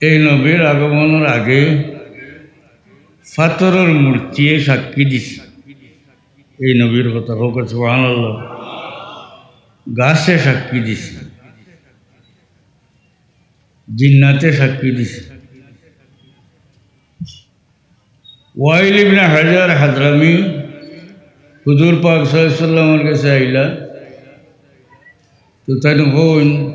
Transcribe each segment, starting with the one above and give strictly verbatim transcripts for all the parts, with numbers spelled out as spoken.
এই নবীর আগমনর আগে পাথরর মূর্তিয়ে সাক্ষী দিছে এই নবীর কথা। কউক্কা সুবহানাল্লাহ। গাছে সাক্ষী দিছে, জিন্নাতে সাক্ষী দিছে। ওয়াইল ইবনে হাজার হাদরামি হুজুর পাক সাল্লাল্লাহু আলাইহি ওয়াসাল্লামর গেছে আইলা, তো তাইন কইন,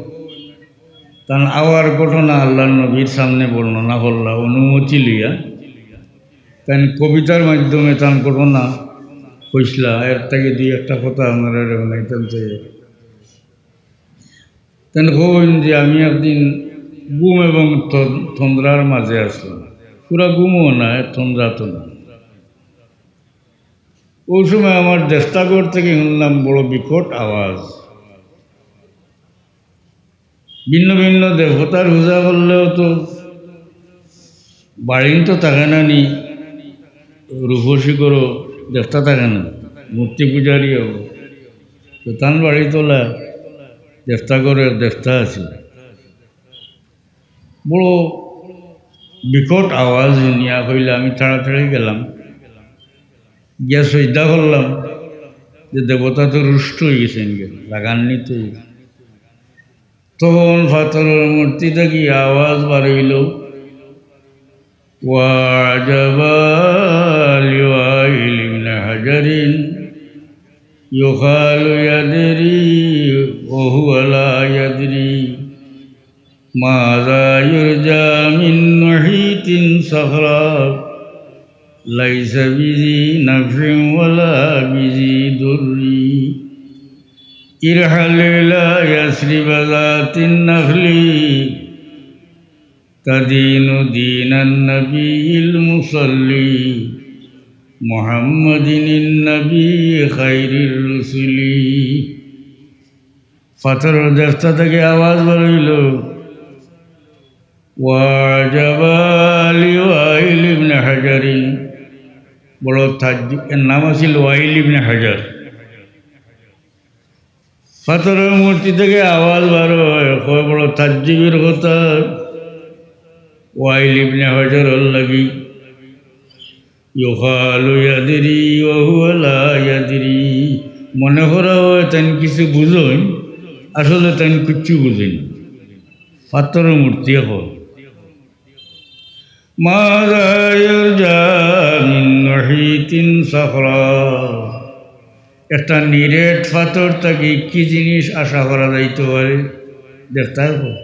তান আওয়ার ঘটনা আল্লাহর নবীর সামনে বর্ণনা করলা অনুমতি লইয়া। তাইন কবিতার মাধ্যমে তান ঘটনা কইছলা। এর থাকি দুই একটা কথা আপনারারে হুনাইতাম চাই। তাইন কইন যে আমি একদিন ঘুম এবং তন-, তন্দ্রার মাঝে আছলাম, পুরা ঘুমও না, তন্দ্রা তো না। অউ সময় আমার দেস্তাঘর থাকি হুনলাম বড় বিকট আওয়াজ। ভিন্ন ভিন্ন দেবতার পূজা করলেও তো বাড়িন তো থাকে না নি, রূপসী করো দেবতা থাকে না, মূর্তি পূজারী অইবো। তো তান বাড়ি তোলা দেবতাঘরর দেবতা আছে। বড় বিকট আওয়াজ হুনিয়া কইলা, আমি তাড়াতাড়ি গেলাম, গিয়া সইজদা করলাম যে দেবতা তো রুষ্ট অইগেছইন, রাগান্বিত অইগেছইন। তখন পাথরর মূর্তি থাকি আওয়াজ বার অইলো, "ওয়াজাবা লিওয়াইল ইবনে হাজারিন, ইউকালু ইয়াদরি ওয়া হুয়া লা ইয়াদরি।" ماذا يرجى من نحيت صخرا، ليس بذي نفع ولا بذي ضر. ارحل إلى يثرب ذات النخل، تدين دين النبي المصلي، محمد النبي خير الرسل. পাথরর দেশটা থাকি আওয়াজ বার অইলো, "ওয়াজাবা লিওয়াইল ইবনে হাজারিন।" বড় তাজ্জুব, এর নাম আছিল ওয়াইল ইবনে হাজার। পাথরর মূর্তি থাকি আওয়াজ বার অয়, কয়, "বড় তাজ্জুবের কথা, ওয়াইল ইবনে হাজারর লাগি।" ইউকালু ইয়াদরি ওয়া হুয়া লা ইয়াদরি। মনে করা অয় তাইন কিছু বুঝইন, আসলে তাইন কিচ্ছু বুঝইন না। পাথরর মূর্তি অখন। মাযা ইউরজা মিন নাহিতিন সাখরা। একটা নিরেট পাথর থাকি কি জিনিস আশা করা যাইতো পারে? দেখতায় অখন।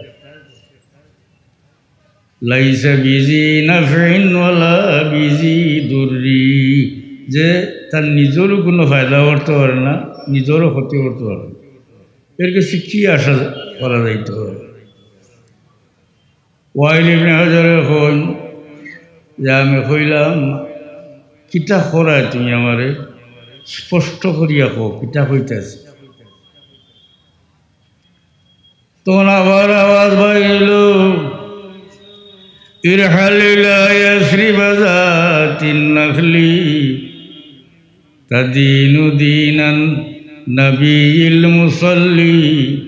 লাইসা বিজি নাফইন ওয়ালা বিজি দুররি, যে তার নিজরও কুনু ফায়দা করতো পারে না, নিজরও ক্ষতি করতো পারে না, এর গেছে কি আশা করা যাইতো পারে? ওয়াইল ইবনে হাজারে কইন যে, "আমি কইলাম, কিতা কইরায় তুমি আমারে স্পষ্ট করিয়া কও, কিতা কইতাছ?" তখন আবার আওয়াজ বাইর অইলো, "ইরহাল ইলা ইয়াসরিবা যাতিন নাখলি, তাদিনু দীনান নাবিয়্যিল মুসাল্লি,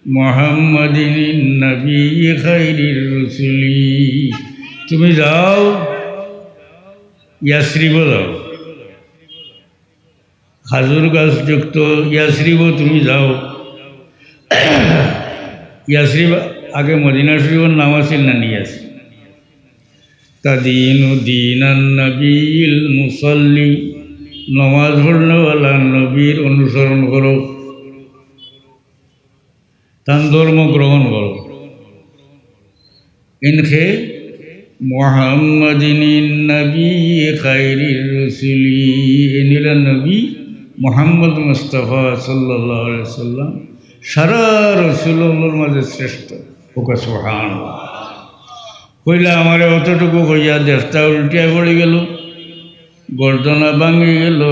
মুহাম্মাদিন নাবিয়্যি খাইরির রুসুলি।" তুমি যাও, ইয়াসরিবো যাও। খাজুর গাছ যুক্ত ইয়াসরিবো তুমি যাও। ইয়াসরিব আগে মদিনা শরিফর নাম আছিল না নি ইয়াসরিব? তাদিনু দীনান নাবিয়্যিল মুসাল্লি, নমাজ পড়নেওয়ালা নবীর অনুসরণ করো। তান ধর্ম গ্রহণ করো। ইনকে মুহাম্মাদিন নবী খাইরির রসুলি, ইন অইলা নবী মুহাম্মদ মুস্তাফা সাল্লাল্লাহু আলাইহি ওয়াসাল্লাম, সারা রসুলর মাঝে শ্রেষ্ঠ। কউক্কা সুবহানাল্লাহ। কইলা, "আমারে অতটুকু কইয়া দেশটা উল্টিয়া পড়ি গেল।" গর্দনা ভাঙ্গি গেল।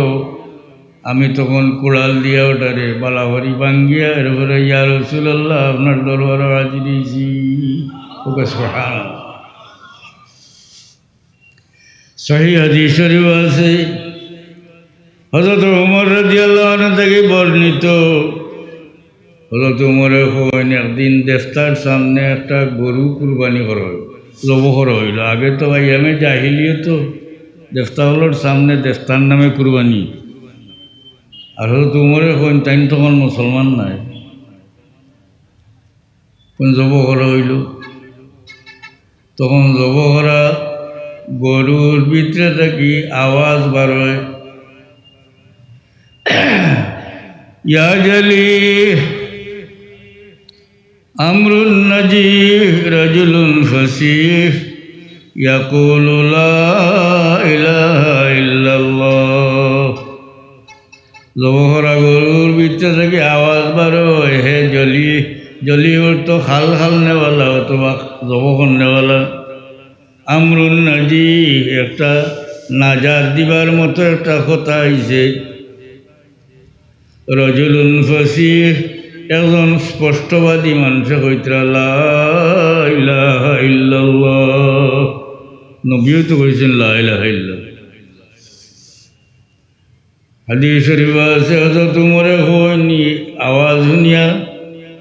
আমি তখন কুড়াল দিয়া ওটারে বালাবাড়ি ভাঙ্গিয়া এরপরে, "ইয়া রাসূলুল্লাহ, আপনার দরবারো হাজির অইছি।" কউক্কা সুবহানাল্লাহ। সহিহ হাদিস শরিফো আছে, হযরত উমর রাদিয়াল্লাহু আনহু থাকি বর্ণিত, হযরত উমরে কইন, একদিন দেশটার সামনে একটা গরু কুরবানি করা অইলো। জবো করা অইলো। আগে তো আইয়ামে জাহিলিয়তো দেবতা অকলর সামনে দেবতার নামে কুরবানি। আর হযরত উমরে কইন, তাইন তখন মুসলমান নায়। কইন জবো করা অইলো। তখন জবো করা গরুর ভিতরে থাকি আওয়াজ বার অয়, ইয়া জলি, أمر نجيح رجل فصيح يقول لا إله إلا الله। জবো করা গরুর ভিতরে থাকি আওয়াজ বার অয়, হে জলি, জলি অর্থ খাল খালনেওয়ালা অথবা জবো করনেওয়ালা। আমরুন নাজিহ, একটা নাজাত দিবার মতো একটা কথা আইছে। রজুলুন ফসিহ, একজন স্পষ্টবাদী মানষে কইতরা, লা ইলাহা ইল্লাল্লাহ। নবীও তো কইছইন, লা ইলাহা ইল্লাল্লাহ। হাদিস শরীফ আছে, হযরত উমরে কইন, আওয়াজ হুনিয়া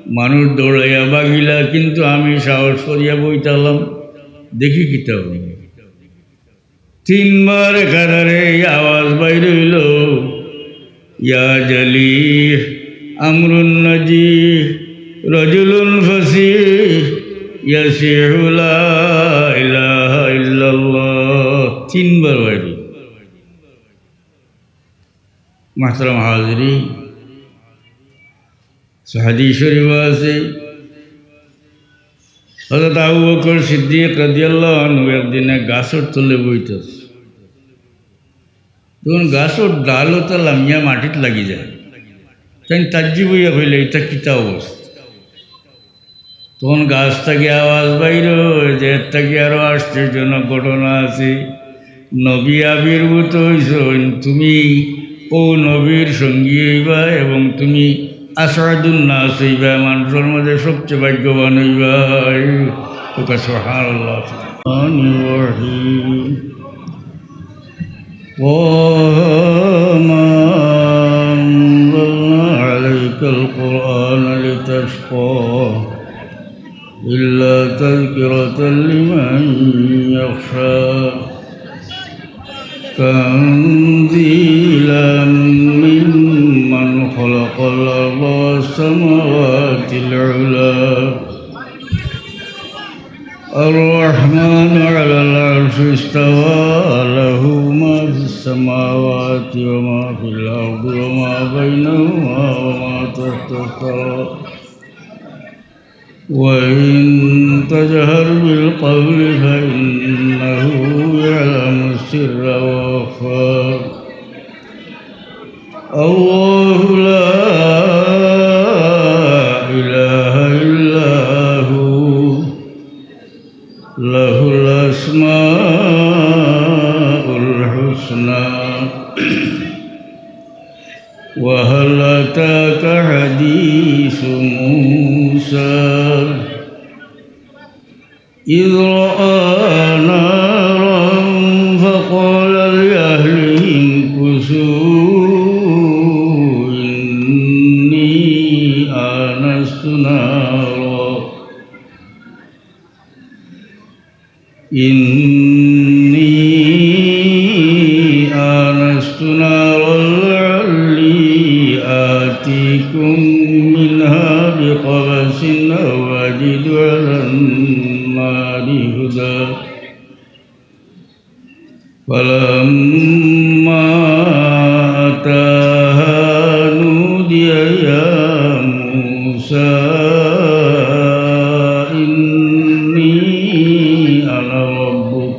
মানুষ দৌড়াইয়া ভাগিলা, কিন্তু আমি সাহস করিয়া বই থাকলাম, দেখি কিতা অয়। তিনবার একাধারে এই আওয়াজ বাইর অইলো, ইয়া জলিহ, আমরুন নাজিহ, রাজুলুন ফাসিহ, ইয়াসিহু লা ইলাহা ইল্লাল্লাহ। তিনবার বাইর অইলো। মুহতারাম হাজিরিন, হাদিস শরীফ আছে, হযরত আবু বকর সিদ্দিক রাদিয়াল্লাহু আনহু একদিন এক গাছর তলে বইতাছে। তখন গাছর ডাল অতা লামিয়া মাটিত লাগি যায়। তাইন তাজ্জুব অইয়া কইলা, "ইটা কিতা অবস্থা?" তখন গাছ থাকি আওয়াজ বাইর অয়, যে এর থাকি আরো আশ্চর্যজনক ঘটনা আছে। নবী আবির্ভূত অইছইন, তুমি অউ নবীর সঙ্গী অইবা এবং তুমি আসআদুন নাস অইবা, মানষর মাঝে সবচেয়ে ভাগ্যবান অইবা। সুবহানাল্লাহ। طه ما أنزلنا عليك القرآن لتشقى إلا تذكرة لمن يخشى تنزيلا ممن خلق الأرض والسماوات العلى الرحمن على العرش استوى له ما في السماوات وما في الأرض وما بينهما وما تحت الثرى وإن تجهر بالقول فإنه يعلم السر وأخفى الله لا إله إلا هو له الأسماء الحسنى وهل أتاك حديث موسى إذ رأى نارا فقال لأهله امكثوا إني آنست نارا إني آنست نارا لعلي آتيكم منها بقبس أو أجد على النار هدى فلما أتاها نودي يا موسى إني أنا ربك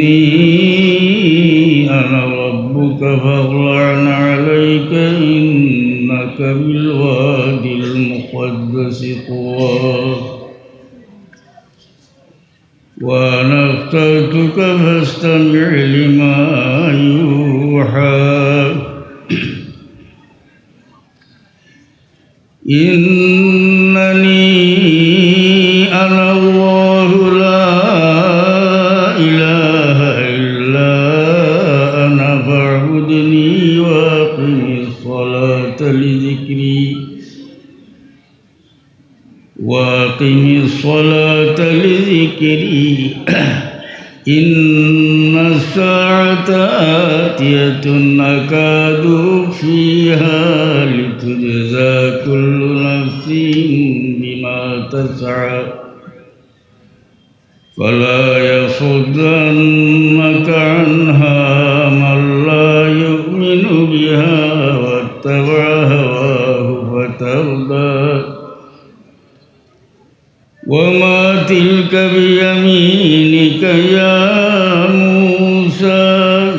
إني أنا ربك فاخلع نعليك إنك بالواد المقدس طوى وأنا اخترتك فاستمع لما يوحى إنني أنا الله لا إله إلا أنا فاعبدني وأقم الصلاة لذكري وأقم الصلاة لذكري. إن الساعة آتية أكاد أخفيها لتجزى كل نفس بما تسعى. فلا يصدنك عنها من لا يؤمن بها واتبع هواه فتردى. وما تلك بيمينك يا موسى؟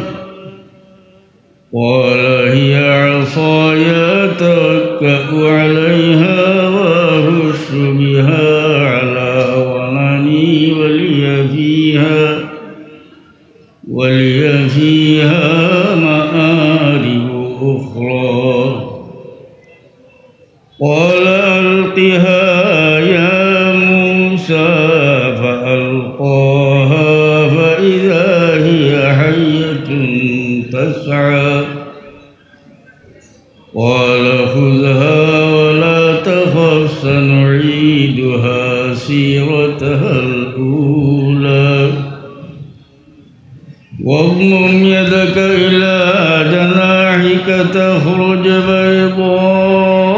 قال هي عصاي أتوكأ عليها وأهش بها على غنمي ولي فيها، ولي فيها مآرب أخرى. قال ألقها يا موسى فألقاها فإذا هي حية تسعى. قال خذها ولا تخف سنعيدها سيرتها الأولى. واضمم يدك إلى جناحك تخرج بيضاء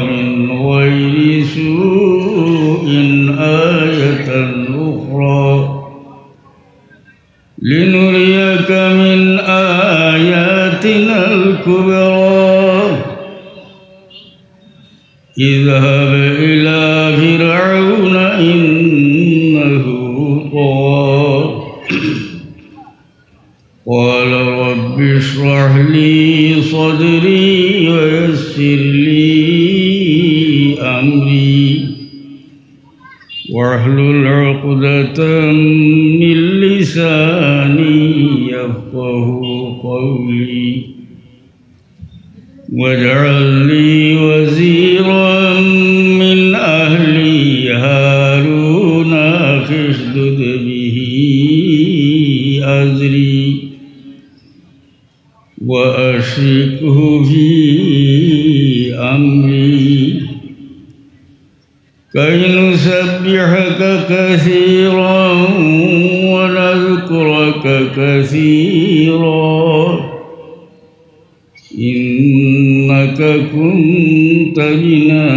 من غير سوء آية أخرى لنريك من آياتنا الكبرى. اذهب إلى فرعون إنه طغى. قال رب اشرح لي صدري ويسر لي أمري واحلل عقدة من لساني يفقه قولي. واجعل لي وزيرا من أهلي هارون أخي اشدد به أزري وأشركه في أمري كي نسبحك كثيرا ونذكرك كثيرا إنك كنت بنا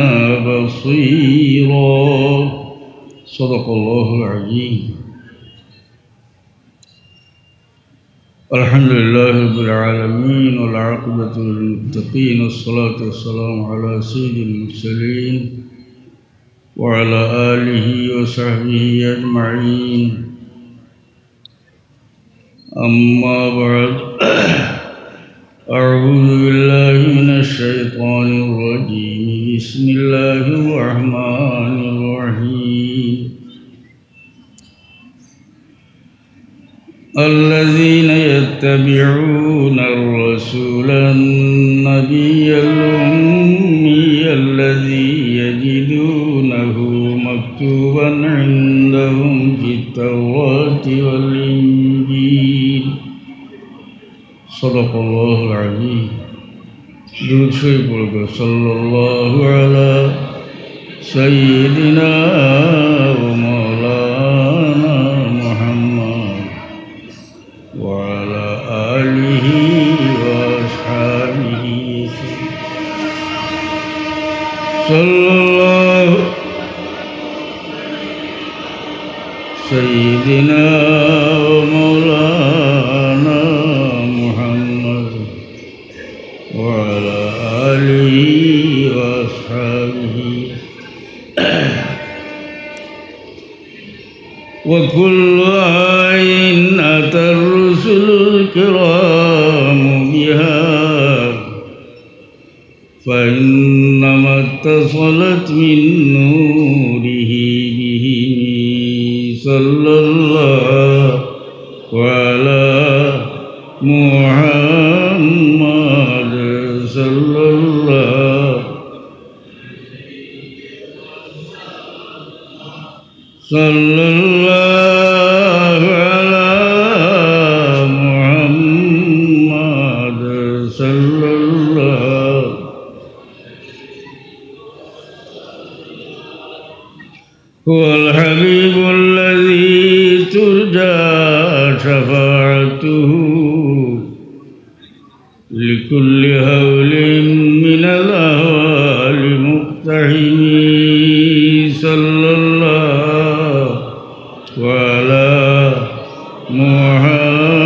بصيرا. صدق الله العظيم. الحمد لله رب العالمين، والعاقبة للمتقين، والصلاة والسلام على سيد المرسلين وعلى آله وصحبه أجمعين. أما بعد، أعوذ بالله من الشيطان الرجيم. بسم الله الرحمن الرحيم. الذين يتبعون الرسول النبي الأمي الذي يجدونه مكتوبا عندهم في التوراة والإنجيل. صدق الله العظيم. درود شريف بولو، صلى الله على سيدنا ومولانا محمد وعلى آله وأصحابه. صلى الله سيدنا ومولانا محمد وعلى آله وأصحابه. وكل آية أتى الرسل الكرام بها فإنما اتصلت من نوره بهم. صلى الله على محمد. صلى الله صلى الله على محمد. صلى الله هو الحبيب الذي ترجى شفاعته لكل هول من الأهوال مقتحم. صلى الله على محمد،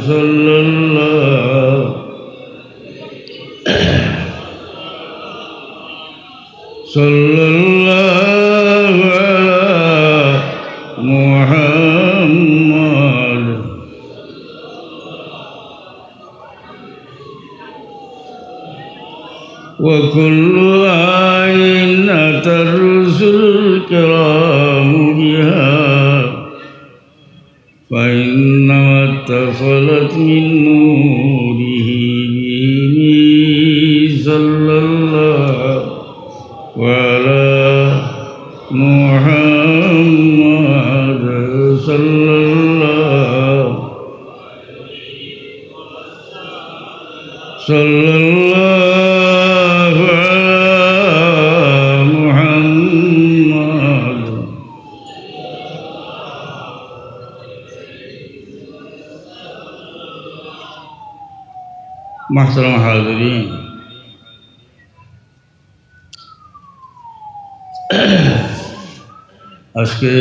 صلى الله، صلى الله على محمد. وكل آية أتى الرسل الكرام بها، فإنما اتصلت من نوره بهم. صلى الله على محمد، صلى الله، صلى الله على محمد. محترم حاضرين، আজকে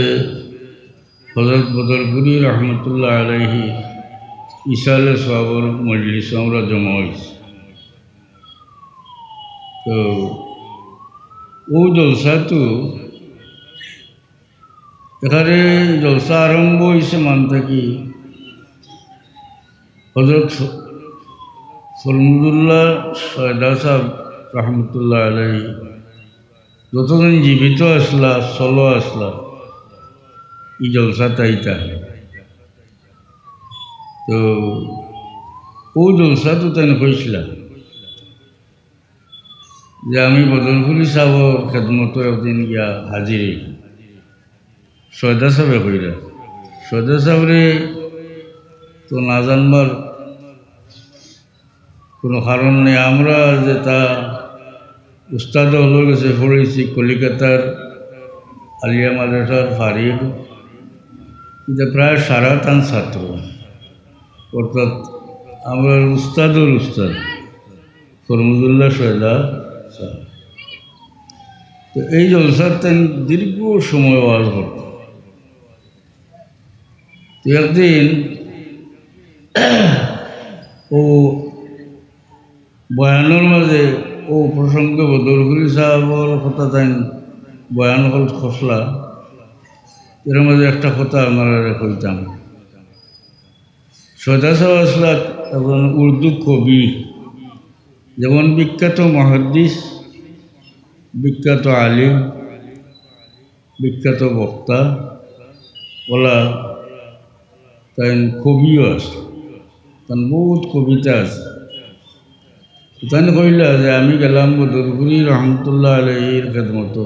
হযরত বদরপুরী রহমতুল্লাহ আলাইহি ইসালে সওয়াবর মজলিসো আমরা জমা অইছি। তো অউ জলসাত, এখানে জলসা আরম্ভ অইছে মান থাকি হযরত ফ-, ফরমুদুল্লাহ সয়দা সাহেব রহমতুল্লাহ আলাইহি যতদিন জীবিত আছলা, চলো আছলা, ই জলসাত আইতা। তো অউ জলসাত তাইন কইছলা যে আমি বদরপুরী সাবর খেদমতো একদিন গিয়া হাজির অইলাম। সয়দা সাবে কইরা, সয়দা সাবরে তো না জানবার কুনু কারণ নাই। আমরা যেতা উস্তাদ অকলর গেছে পড়ছি, কলিকাতার আলিয়া মাদ্রাসার ফারিদ, ইতা প্রায় সারা তান ছাত্র, অর্থাৎ আমরার উস্তাদর উস্তাদ ফরমুদুল্লাহ সয়দা সাব। তো এই জলসাত তাইন দীর্ঘ সময় ওয়াজ করতা। তো একদিন অউ বয়ানর মাঝে অউ প্রসঙ্গে বদরপুরী সাবর কথা তাইন বয়ান কর-, করছলা, এর মাঝে একটা কথা আপনারারে কইতাম। সয়দা সাব আছলা একজন উর্দু কবি, যেমন বিখ্যাত মুহাদ্দিস, বিখ্যাত আলিম, বিখ্যাত বক্তা, অলা তাইন কবিও আছলা, তান বউত কবিতা আছে। তাইন কইলা যে আমি গেলাম বদরপুরী রহমতুল্লাহ আলাইহির খেদমতো।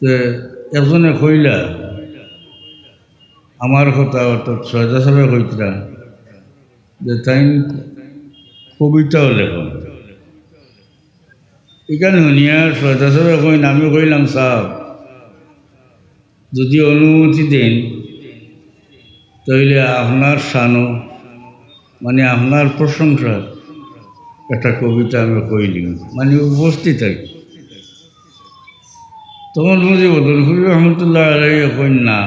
তে একজনে কইলা আমার কথা, অর্থাৎ সয়দা সাবে কইতরা যে তাইন কবিতাও লেখইন। ইখান হুনিয়া সয়দা সাবে কইন, আমি কইলাম, সাব, যদি অনুমতি দেইন, তাইলে আপনার শানো, মানে আপনার প্রশংসা একটা কবিতা আমি কইলিমু, মানে উপস্থিত আর কি। তখন মুজিব বদরপুরী রহমতুল্লাহ আলাইহি কইন, না,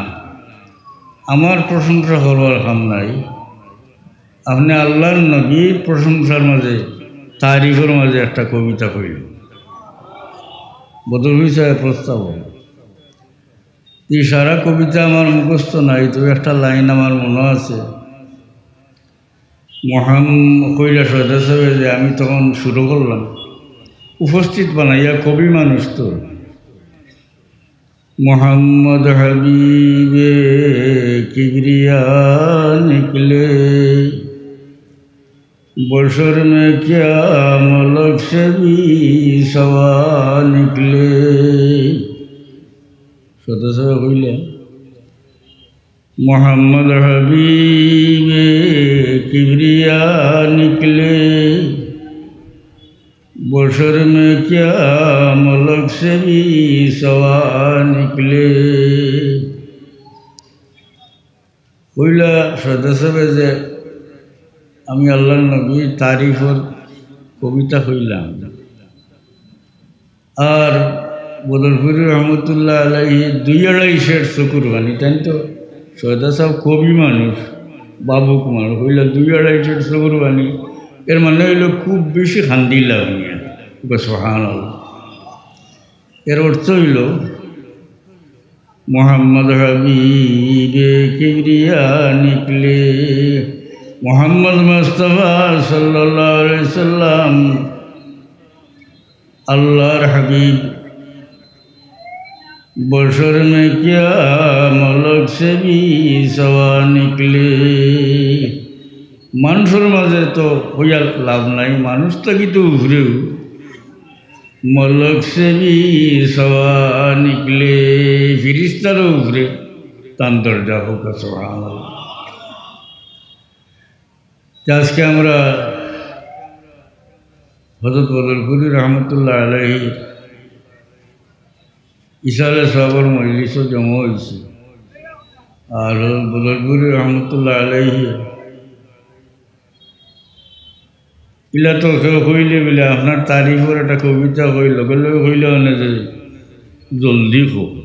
আমার প্রশংসা করবার কাম নাই, আপনে আল্লাহর নবীর প্রশংসার মাঝে, তারিফর মাঝে একটা কবিতা কইন। বদরপুরী সাবে প্রস্তাব অইলো। ই সারা কবিতা আমার মুখস্থ নাই, তবে একটা লাইন আমার মনো আছে। মোহাম-, কইলা সয়দা সাবে যে আমি তখন শুরু করলাম, উপস্থিত বানাইয়া কবি মানুষ তো। محمد حبیب کبریا نکلے، بشر میں کیا ملک سے بھی سوا نکلے۔ সয়দা সাবে কইলা, محمد حبیب کبریا نکلے، بشر میں کیا ملک سے بھی سوا نکلے۔ কইলা সৈয়দা সাহেবে যে আমি আল্লাহর নবীর তারিফর কবিতা কইলাম, আর বদরপুরি রহমতুল্লাহ আলাইহি দুই আড়াই সের চকুর পানি, তাই তো সৈয়দা সাহেব কবি মানুষ, ভাবুক মানুষ, কইলা দুই আড়াই সের চকুর পানি, এর মানে অইলো খুব বেশি কান্দিলা উনি। সুবহানাল্লাহ। এর অর্থ অইলো, মোহাম্মদ হাবিবে কিবরিয়া নিকলে, মোহাম্মদ মুস্তাফা সাল্লাল্লাহু আলাইহি সাল্লাম আল্লাহর হাবিব, বশর মে কিয়া মলক সে ভি সওয়া নিকলে। মানুষর মাঝে তো অইয়া লাভ নাই, মানুষ থাকি তো উপরেউ, মলক সে ভি সওয়া নিকলে, ফিরিস্তারও উপরে তান দরজা। কউক্কা সুবহানাল্লাহ। তে আজকে আমরা হযরত বদরপুরি রহমতুল্লাহ আলাইহির ইসালে সওয়াবর মজলিসো জমা অইছি। আর হযরত বদরপুরি রহমতুল্লাহ আলাইহি ইলা তো কেউ কইলে বলে, "আপনার তারিফর একটা কবিতা কই", লগে লগে কইলে অনে যে, "জলদি কও।"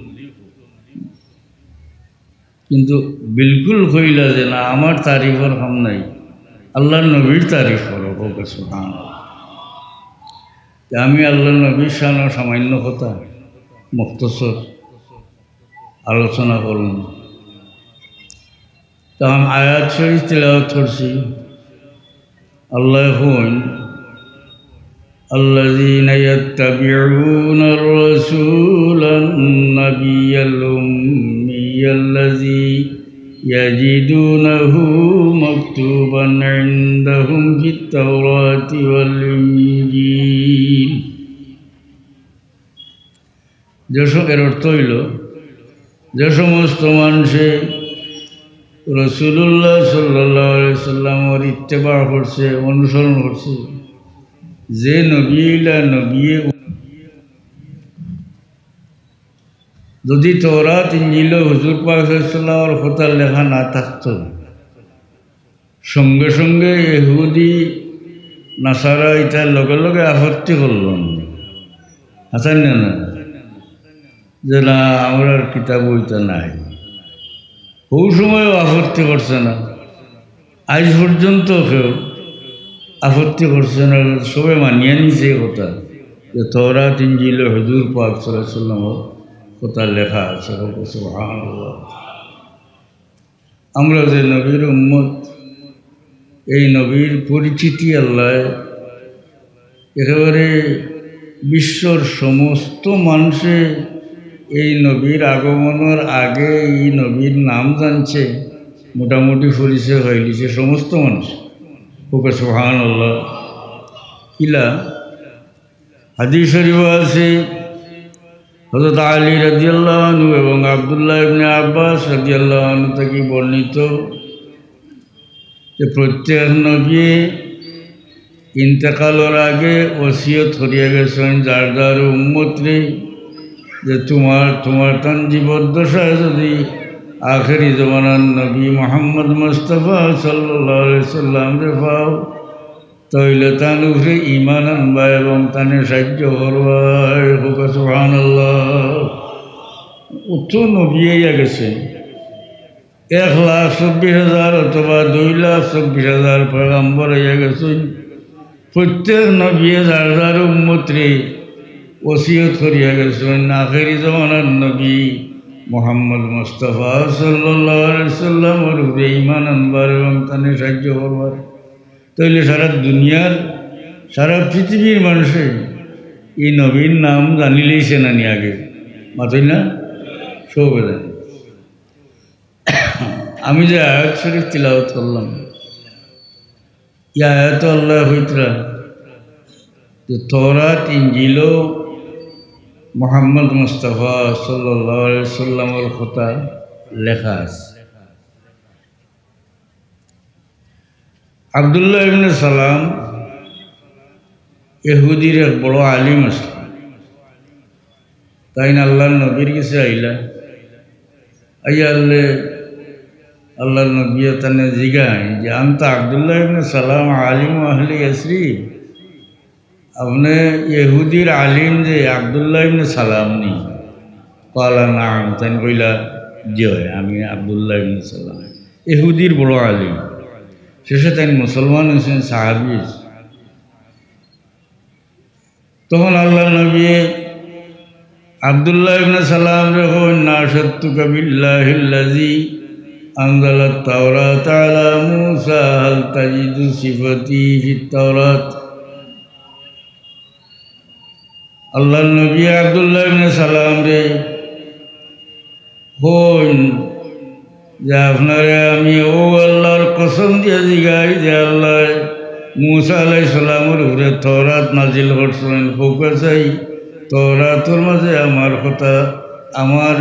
কিন্তু বিলকুল কইলা যে, "না, আমার তারিফর কাম নাই, আল্লাহর নবীর তারিফ করো।" কউক্কা সুবহানাল্লাহ। তে আমি আল্লাহর নবীর শানো সামান্য কথা মুখতসর আলোচনা করমু। তখন আয়াত শরীফ তিলাওয়াত করছি। আল্লায় কইন, الذين يتبعون الرسول النبي الأمي الذي يجدونه مكتوبا عندهم في التوراة والإنجيل। যে স-, এর অর্থ অইলো, যে সমস্ত মানষে রাসূলুল্লাহ সাল্লাল্লাহু আলাইহি সাল্লামর ইত্তেবা করছে, অনুসরণ করছে, যে নবী ইলা নবী, যদি তওরাত ইঞ্জিলো হুজুর পাক সাল্লাল্লাহু আলাইহি সাল্লামর কথা লেখা না থাকতো, সঙ্গে সঙ্গে ইহুদি নাসারা ইতার লগে লগে আপত্তি করলো। হাছা নি না? যে না, আমরার কিতাবো ইতা নাই। হউ সময়ও আপত্তি করছে না, আইজ পর্যন্ত কেউ আপত্তি করছে না। সবে মানিয়া নিছে এই কথা যে তওরাত ইঞ্জিলো হুজুর পাক সাল্লাল্লাহু আলাইহি সাল্লামর কথা লেখা আছে। কউক্কা সুবহানাল্লাহ। আমরা যে নবীর উম্মত, এই নবীর পরিচিতি আল্লায় একেবারে বিশ্বর সমস্ত মানষে এই নবীর আগমনর আগে এই নবীর নাম জানছে, মোটামুটি পরিচয় পাইলিছে সমস্ত মানুষ। কউক্কা সুবহানাল্লাহ। কিলা? হাদিস শরীফো আছে, হযরত আলী রাদিয়াল্লাহু আনহু এবং আব্দুল্লাহ ইবনে আব্বাস রাদিয়াল্লাহু আনহু থাকি বর্ণিত যে প্রত্যেক নবী ইন্তেকালর আগে ওসিয়ত করিয়া গেছইন যার যার উম্মতরে যে তুমার, তুমার তান জীবদ্দশায় যদি আখেরি জমানার নবী মুহাম্মদ মুস্তাফা সাল্লাল্লাহু আলাইহি সাল্লামরে পাও, তাইলে তান উপরে ঈমান আনবায় এবং তানে সাইয্য করবায়। কউক্কা সুবহানাল্লাহ। অত নবী আইয়া গেছে, এক লাখ চব্বিশ হাজার অথবা দুই লাখ চব্বিশ হাজার পয়গাম্বর আইয়া গেছইন। প্রত্যেক নবীয়ে যার যার উম্মতরে ওসিয়ত করিয়া গেছইন, আখেরি জমানার নবী মুহাম্মদ মুস্তাফা সাল্লাল্লাহু আলাইহি সাল্লামর উপরে ঈমান আনবার এবং তানে সাইয্য করবার। তাইলে সারা দুনিয়ার, সারা পৃথিবীর মানষে এই নবীর নাম জানিলিছে না নি আগে? মাতইন না? সবে জানে। আমি যে আয়াত শরীফ তিলাওয়াত করলাম, এই আয়াতো আল্লায় কইতরা যে তওরাত ইঞ্জিলো মুহাম্মদ মুস্তাফা সাল্লাল্লাহু আলাইহি সাল্লামর কথা লেখা আছে। আব্দুল্লাহ ইবনে সালাম ইহুদির এক বড় আলিম আছে, তাইন আল্লাহর নবীর গেছে আইলা। আইয়ারলে আল্লাহর নবীয়ে তানে জিগাইন যে, "আনতা আব্দুল্লাহ ইবনে সালাম, আলিম আহলি ইয়াসরিব?" আপনে ইহুদির আলিম যে আব্দুল্লাহ ইবনে সালাম নি? ক্বালা, "নাআম।" তাইন কইলা, "জি অয়, আমি আব্দুল্লাহ ইবনে সালাম।" ইহুদির বড় আলিম। শেষে তাইন মুসলমান অইছইন, সাহাবী অইছইন। তখন আল্লাহর নবী আব্দুল্লাহ ইবনে সালামরে কইন, "নাশাদতুকা বিল্লাহিল্লাযী আনজালাত তাওরাতা আলা মূসা, হাল তাজিদু সিফাতি ফিত তাওরাত।" আল্লাহর নবী আব্দুল্লাহ ইবনে সালামরে কইন যে, "আপনারে আমি অউ আল্লাহর কসম দিয়া জিগাই যে আল্লায় মূসা আলাইহিস সালামর উপরে তওরাত নাজিল করছইন, কউক্কা চাই, তওরাতর মাঝে আমার কথা, আমার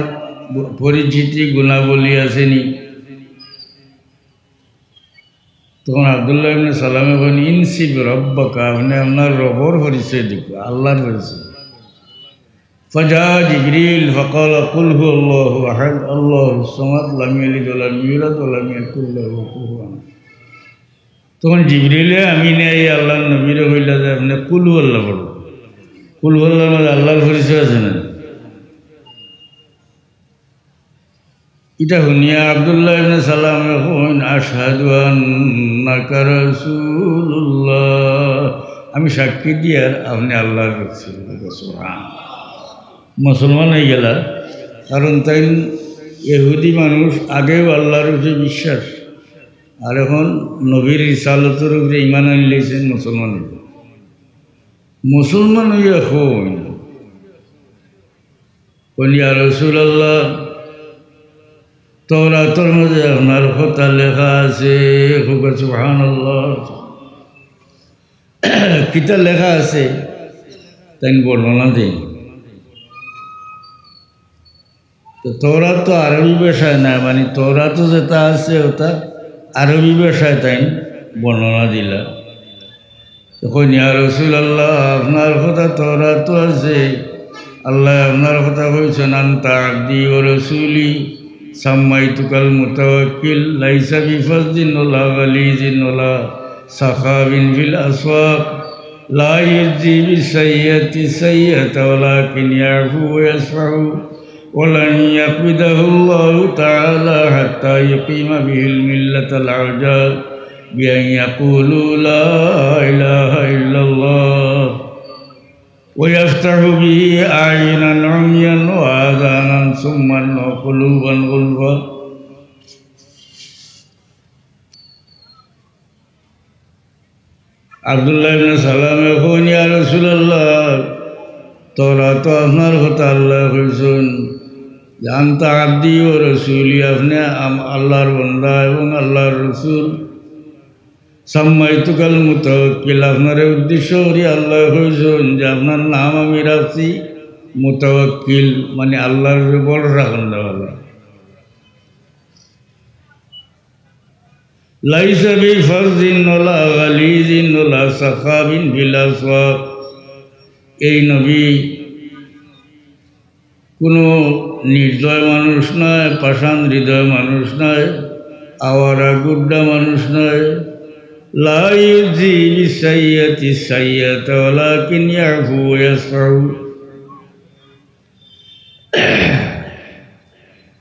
পরিচিতি গুণাবলী আছে নি?" তখন আব্দুল্লাহ ইবনে সালামে কইন, "ইনসিব রব্বাকা, আপনে আপনার রবর পরিচয় দেউক্কা, আল্লাহর পরিচয়।" ফাজা জিবরিল ফাকালা, "কুল হুয়াল্লাহু আহাদ, আল্লাহুস সামাদ, লাম ইয়ালিদ ওয়া লাম ইউলাদ ওয়া লাম ইয়াকুল লাহু কুফুয়ান।" তখন জিবরিলে আমিনে আইয়া আল্লাহর নবীরে কইলা যে, "আপনে কুল হুয়াল্লাহ পড়ো।" কুল হুয়াল্লাহর মাঝে আল্লাহর পরিচয় আছে না? ইটা হুনিয়া আব্দুল্লাহ ইবনে সালামে কইন, "আশহাদু আন্নাকা রাসূলুল্লাহ, আমি সাক্ষী দিয়ার আপনে আল্লাহর রাসূল।" সুবহান। মুসলমান অইগেলা, কারণ তাইন ইহুদি মানুষ, আগেউ আল্লাহর উপরে বিশ্বাস, আর এখন নবীর রিসালতর উপরে ঈমান আনিলাইছইন, মুসলমান অইগেলা। মুসলমান অইয়া কইন, কইন, "ইয়া রাসূলুল্লাহ, তওরাতর মাঝে আপনার কথা লেখা আছে।" কউক্কা সুবহানাল্লাহ। কিতা লেখা আছে? তাইন বর্ণনা দেইন। তো তওরাত তো আরবি ভাষায় না, মানে তওরাতো যেটা আছে ওটা আরবি ভাষায় তাইন বর্ণনা দিলা। তখন, "ইয়া রাসূলুল্লাহ, আপনার কথা তওরাতো আছে, আল্লায় আপনার কথা কইছইন, 'আনতা আবদি ওয়া রাসূলি, সাম্মাইতুকাল মুতাওয়াক্কিল, লাইসা বিফাজ্জিন ওয়ালা গালিজিন ওয়ালা সাখাবিন ফিল আসওয়াক, লা ইয়াজজি বিসাইয়্যাতি সাইয়্যাতা ওয়ালাকিন ইয়াফু ওয়া ইয়াসফাহু।'" ولن يقبضه الله تعالى حتى يقيم به الملة العوجاء بأن يقولوا لا إله إلا الله ويفتح به أعينا عميا وآذانا صما وقلوبا غلفا. আব্দুল্লাহ ইবনে সালামে কইন, "ইয়া রাসূলুল্লাহ, তওরাতো আপনার কথা আল্লায় কইছইন যে, 'আনতা আবদি ওয়া রাসূলি,' আপনে আম-, আল্লাহর বান্দা এবং আল্লাহর রাসূল। 'সাম্মাইতুকাল মুতাওয়াক্কিল,' আপনারে উদ্দেশ্য করি আল্লায় কইছইন যে, 'আপনার নাম আমি রাখছি মুতাওয়াক্কিল,' মানে আল্লাহর উপরে ভরসা করনেওয়ালা। লাইসা বিফাজ্জিন ওয়ালা গালিজিন ওয়ালা সাখাবিন ফিল আসওয়াক। এই নবী কুনু নির্দয় মানুষ নায়, পাষাণ হৃদয় মানুষ নায়, আওয়ারা গুড্ডা মানুষ নায়। লা ইউজি বিসাইয়্যাতি সাইয়্যাতা ওয়ালাকিন ইয়াফু ওয়া ইয়াসফাহু।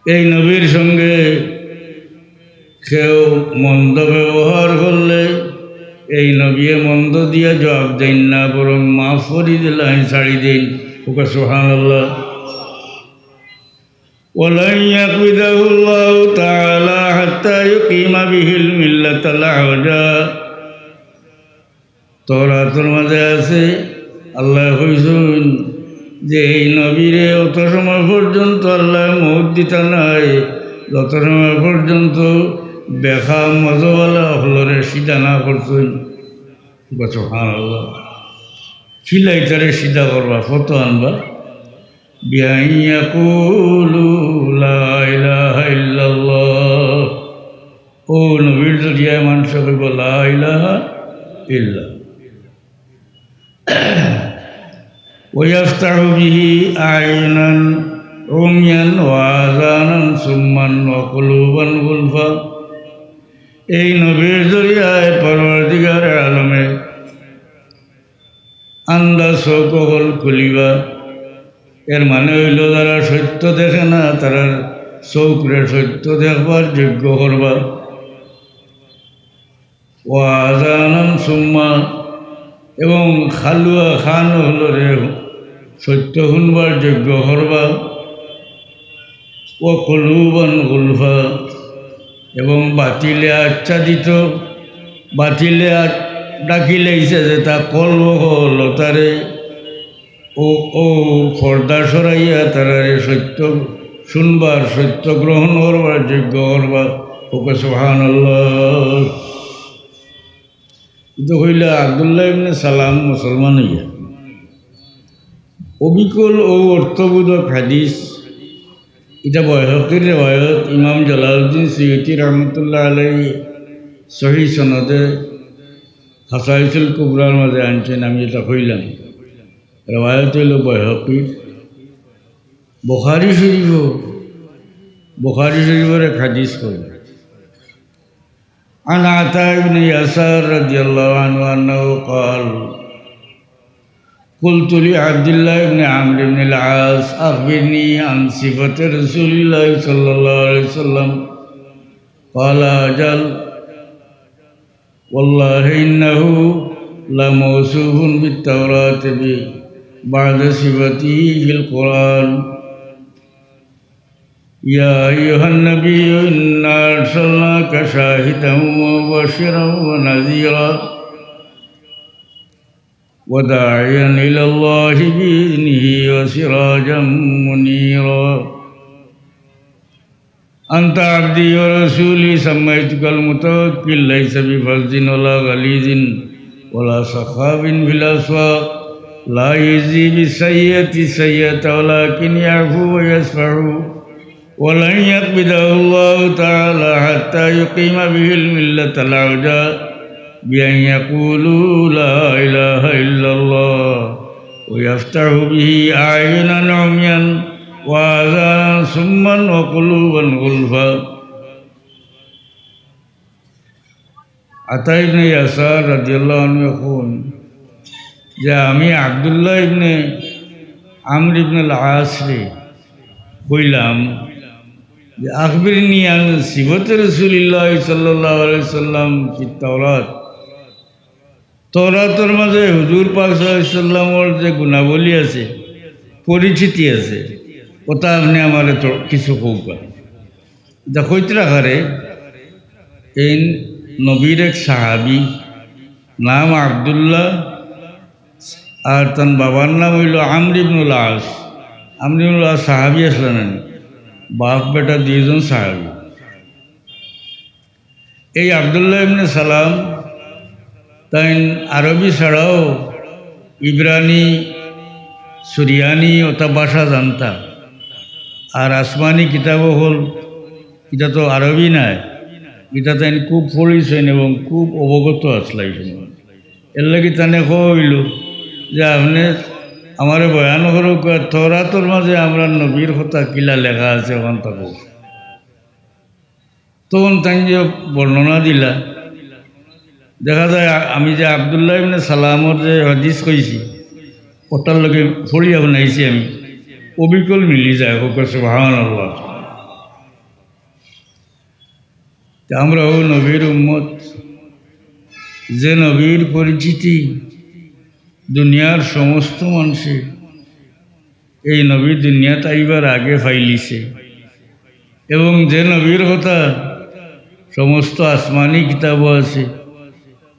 এই নবীর সঙ্গে কেউ মন্দ ব্যবহার করলে এই নবীয়ে মন্দ দিয়া জবাব দেইন না, বরং মাফ করি দিলাইন, ছাড়ি দেইন। কউক্কা সুবহানাল্লাহ। ولن يقبضه الله تعالى حتى يقيم به الملة العوجاء। তওরাতর মাঝে আছে, আল্লায় কইছইন যে এই নবীরে অত সময় পর্যন্ত আল্লায় মউত দিতা নায়, যত সময় পর্যন্ত বেখা মজওয়ালা অকলরে সিধা না করছইন। সুবহানাল্লাহ। কিলা ইতারে সিধা করবা, ফতো আনবা? বিআন ইয়াকুলু লা ইলাহা ইল্লাল্লাহ। অউ নবীর জরিয়ায় মানষে কইবো, "লা ইলাহা ইল্লাল্লাহ।" ويفتح به أعينا عميا وآذانا صما وقلوبا غلفا। এই নবীর জরিয়ায় পরওয়ারদিগারে আলমে আন্দা চউখ অকল খুলিবা। এর মানে অইলো, যারা সত্য দেখে না, তারার চউখরে সত্য দেখবার যোগ্য করবা। ওয়া আযানান সুম্মা, এবং কালুয়া কান অকলরে সত্য হুনবার যোগ্য করবা। ওয়া কুলুবান গুলফা, এবং বাতিলে আচ্ছাদিত, বাতিলে আ-, ঢাকি লাইছে যেতা কলব অকল, অতারে ও, ও পর্দা সরাইয়া তারারে সত্য হুনবার, সত্য গ্রহণ করবার যোগ্য করবা। কউক্কা সুবহানাল্লাহ। ইতা অইলা আব্দুল্লাহ ইবনে সালাম মুসলমান অইয়া। অবিকল ও অর্থবোধক হাদিস, ইটা বাইহাকির রেওয়ায়ত। ইমাম জালালউদ্দিন সুয়ুতী রহমতুল্লাহ আলাইহি সহিহ সনদে খাসাইসুল কুবরার মাঝে আনছইন, আমি ইটা কইলাম। রেওয়ায়ত অইলো বাইহাকির। বুখারী শরীফও, বুখারী শরীফর এক হাদিস কইল। عن عطاء بن يسار رضي الله عنه أنه قال: قلت لعبد الله بن عمرو بن العاص: أخبرني عن صفة رسول الله صلى الله عليه وسلم. قال: أجل، والله إنه لموصوف بالتوراة ب-، بعد صفته في القرآن. يا أيها النبي إنا أرسلناك شاهدا ومبشرا ونذيرا وداعيا إلى الله بإذنه وسراجا منيرا. أنت عبدي ورسولي سميتك المتوكل ليس بفظ ولا غليظ ولا سخاب في الأسواق لا يجزي بالسيئة السيئة ولكن يعفو ويصفح ولن يقبضه الله تعالى حتى يقيم به الملة العوجاء بأن يقولوا لا إله إلا الله ويفتح به أعينا عميا وآذانا صما وقلوبا غلفا. আতা ইবনে ইয়াসার রাদিয়াল্লাহু আনহু কইন যে আমি আব্দুল্লাহ ইবনে আমর ইবনুল আসরে কইলাম যে, "أخبرني عن صفة رسول الله صلى الله عليه وسلم في التوراة।" তওরাতর মাঝে হুজুর পাক সাল্লাল্লাহু আলাইহি ওয়াসাল্লামর যে গুণাবলী আছে, পরিচিতি আছে, অতা আপনে আমারে তো কিছু কউক্কা। ইতা কইতরা কারে, এইন নবীর এক সাহাবী, নাম আব্দুল্লাহ, আর তান বাবার নাম অইলো আমর ইবনুল আস। আমর ইবনুল আস সাহাবী আছলা নানি? বাপ বেটা দুইজন সাহাবী। এই আব্দুল্লাহ ইবনে সালাম তাইন আরবি ছাড়াও ইব্রানি, সুরিয়ানি অতা ভাষা জানতা। আর আসমানি কিতাব অকল, ইতা তো আরবি নায়, ইতা তাইন খুব পড়ছইন এবং খুব অবগত আছলা ই সময়। এরলাগি তানে কওয়া অইলো যে, "আপনে আমারে বয়ান করউক্কা, তওরাতর মাঝে আমরার নবীর কথা কিলা লেখা আছে, অখান থাকি।" তখন তাইন যে বর্ণনা দিলা, দেখা যায় আ-, আমি যে আব্দুল্লাহ ইবনে সালামর যে হাদিস কইছি, অতার লগে পড়িয়া হুনাইছি আমি, অবিকল মিলি যায়। কউক্কা সুবহানাল্লাহ। তে আমরা অউ নবীর উম্মত, যে নবীর পরিচিতি দুনিয়ার সমস্ত মানষে এই নবী দুনিয়াত আইবার আগে পাইলিছে, এবং যে নবীর কথা সমস্ত আসমানি কিতাবো আছে।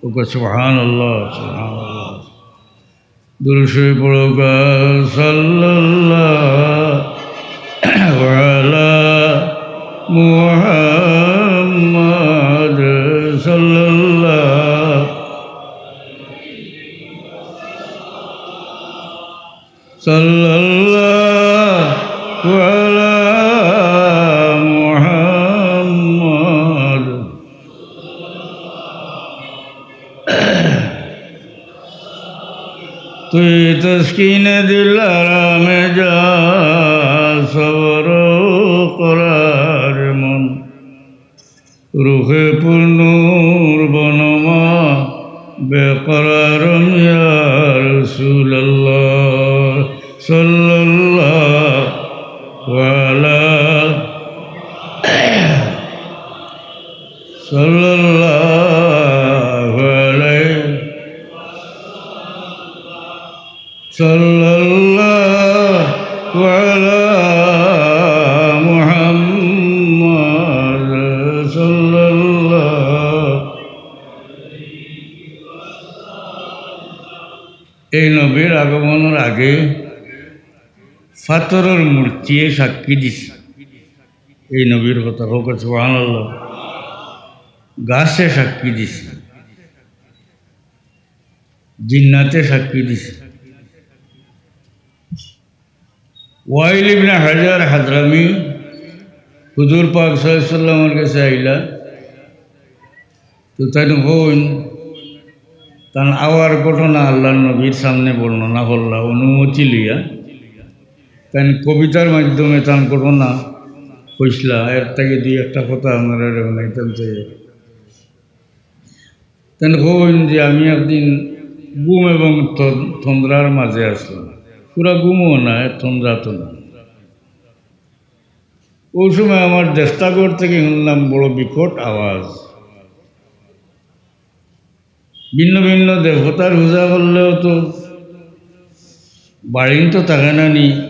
কউক্কা সুবহানাল্লাহ, সুবহানাল্লাহ। দুরূদ শরীফ পড়উক্কা, সাল্লাল্লাহু আলা মুহাম্মাদ, সাল্লাল্লাহু সাল্লাল্লাহু আলা মুহাম্মাদ। তুই تسکین دل آرام جان، صبر و قرار من۔ روح پر نور بنما، بے قرارم یا رسول اللہ۔ صلی اللہ علی، صلی اللہ علیہ، صلی اللہ علی محمد، صلی اللہ۔ এই নবীর আগমনর আগে পাথরর মূর্তিয়ে সাক্ষী দিছে এই নবীর কথা। কউক্কা সুবহানাল্লাহ। গাছে সাক্ষী দিছে, জিন্নাতে সাক্ষী দিছে। ওয়াইল ইবনে হাজার হাজরামি হুজুর পাক সাল্লাল্লাহু আলাইহি ওয়াসাল্লামর কাছে আইলা, তো তাইন কইন, তান আওয়ার ঘটনা আল্লাহর নবীর সামনে বর্ণনা করলা অনুমতি লইয়া। তাইন কবিতার মাধ্যমে তান ঘটনা কইছলা, এর থাকি দুই একটা কথা আপনারারে হুনাইতাম চাই। তাইন কইন যে আমি একদিন ঘুম এবং তন-, তন্দ্রার মাঝে আছলাম, পুরা ঘুমও না, তন্দ্রা তো না। ওই সময় আমার দেস্তাঘর থাকি হুনলাম বড় বিকট আওয়াজ। ভিন্ন ভিন্ন দেবতার পূজা করলেও তো বাড়িন তো থাকে না নি,